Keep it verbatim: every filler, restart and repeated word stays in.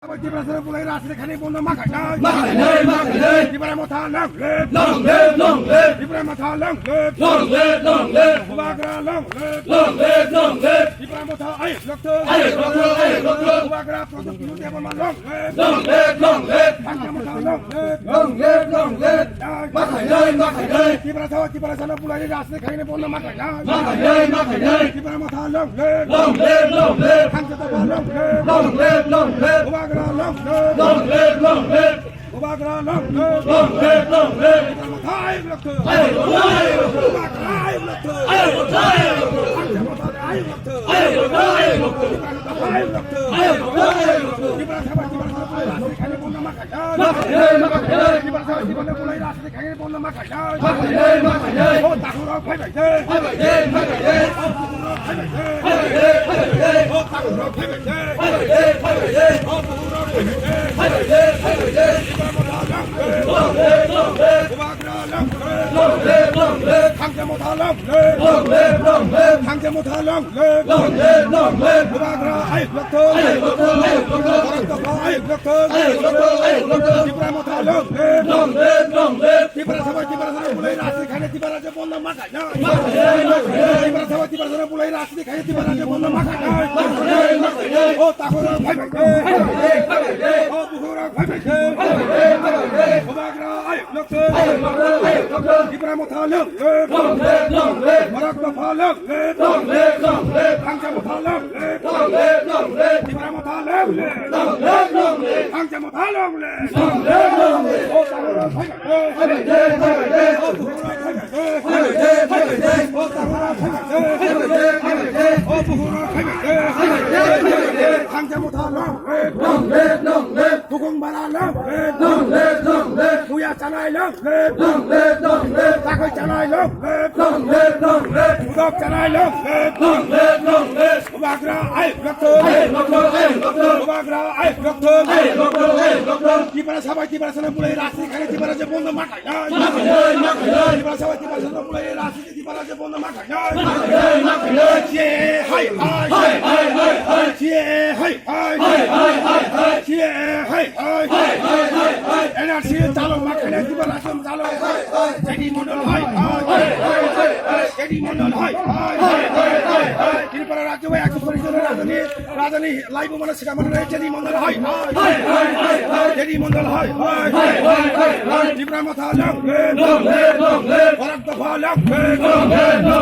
Tiprasano bulai rajniti khainai bondo ma khainai. Ma khainai, ma khainai. Tipra Motha long live. Long live, long live. Tipra Motha long live. Long live, long live. Bubagra long live. Long live, long live. Tipra Motha ayuk lokthung. Ayuk lokthung, ayuk lokthung. Bubagra Pradyot Kisu Debbarma long live. Long live, long live. Khangja Motha long live. Long live, long live. Ma khainai, ma khainai. Tiprasa, Tiprasano bulai rajniti khainai bondo ma khainai. Ma khainai, ma khainai. Tipra Motha long live. Long live, long live. Khangja Dopha long live. Long live, long live. Bubagra long live. Long live, long live. Bubagra long live. Long live, long live. Tipra Motha ayuk lokthung. Ayuk lokthung, ayuk lokthung. Bubagra ayuk lokthung. Ayuk lokthung, ayuk lokthung. Khangja Motha ayuk lokthung. Ayuk lokthung, ayuk lokthung. Tipra Motha ayuk lokthung. Ayuk lokthung, ayuk lokthung. Tiprasa, Tiprasano bulai rajniti khainai bondo ma khainai. Ma khainai, ma khainai. Tiprasa, Tiprasano bulai rajniti khainai bondo ma khainai. Ma khainai, ma khainai. O takhuk rok phaibai de. Phaibai de, phaibai de. O bukhuk rok phaibai de. Phaibai de, phaibai de. O takhuk rok phaibai de. Phaibai de, phaibai de. O bukhuk rok phaibai de. Phaibai de, phaibai de. Tipra Motha long live. Long live, long live. Bubagra long live. Long live, long live. Khangja Motha long live. Long live, long live. Khangja Motha long live. Long live, long live. Bubagra ayuk lokthung. Ayuk lokthung, ayuk lokthung. Bharat Dopha ayuk lokthung. Ayuk lokthung, ayuk lokthung. Tipra Motha long live. Long live, long live. Tiprasa bai Tiprasano bulai rajniti khainai Tipra Rajya bondo ma khainai. Ma khainai, ma khainai. Tiprasa bai Tiprasano bulai rajniti khainai Tipra Rajya bondo ma khainai. Ma khainai, ma khainai. O takhuk rok phaibai de. Phaibai de, phaibai de. O bukhuk rok phaibai de. Phaibai de, phaibai de. Bubagra ayuk lokthung. Ayuk lokthung, ayuk lokthung. Tipra Motha long live. Long live, long live. Bharat Dopha long live. Long live, long live. Khangja Motha long live. Long live, long live. Tipra Motha long live. Long live, long live. Khangja Motha long live. Long live, long live. O takhuk rok phaibai de. Phaibai de, phaibai de. O bukhuk rok phaibai de. Phaibai de, phaibai de. O takhuk rok phaibai de. Phaibai de, phaibai de. O bukhuk rok phaibai de. Phaibai de, phaibai de. Khangja Motha long live. Long live, long live. Tukhung bara long live. Long live, long live. Muya chanai long live. Long live, long live. Takhuk chanai long live. Long live, long live. Udok chanai long live. Long live, long live. Bubagra ayuk lokthung. Ayuk lokthung, ayuk lokthung. Bubagra ayuk lokthung. Ayuk lokthung, ayuk lokthung. Tiprasa bai Tiprasano bulai rajniti khainai Tipra Rajya bondo ma khainai. Ma khainai, ma khainai. Tiprasa bai Tiprasano bulai rajniti Tipra Rajya bondo ma khainai. Ma khainai, ma khainai. C A A hai hai. Hai, hai, hai, hai. C A A hai hai. Hai, hai, hai, hai. C A A hai hai. Hai, hai, hai, hai. N R C chalo ma khainai Tipra Rajya chalo. J D Mondol hai hai. Hai, hai, hai, hai. J D Mondol hai hai. Hai, hai, hai, hai. Tripura rajyo bai ekso cholish jon rajani, rajani laibo mano sika mano J D Mondol hai hai. Hai, hai, hai, hai. J D Mondol hai hai. Hai, hai, hai, hai. Tipra Motha long live. Long live, long live. Bharat Dopha long live. Long live, long live.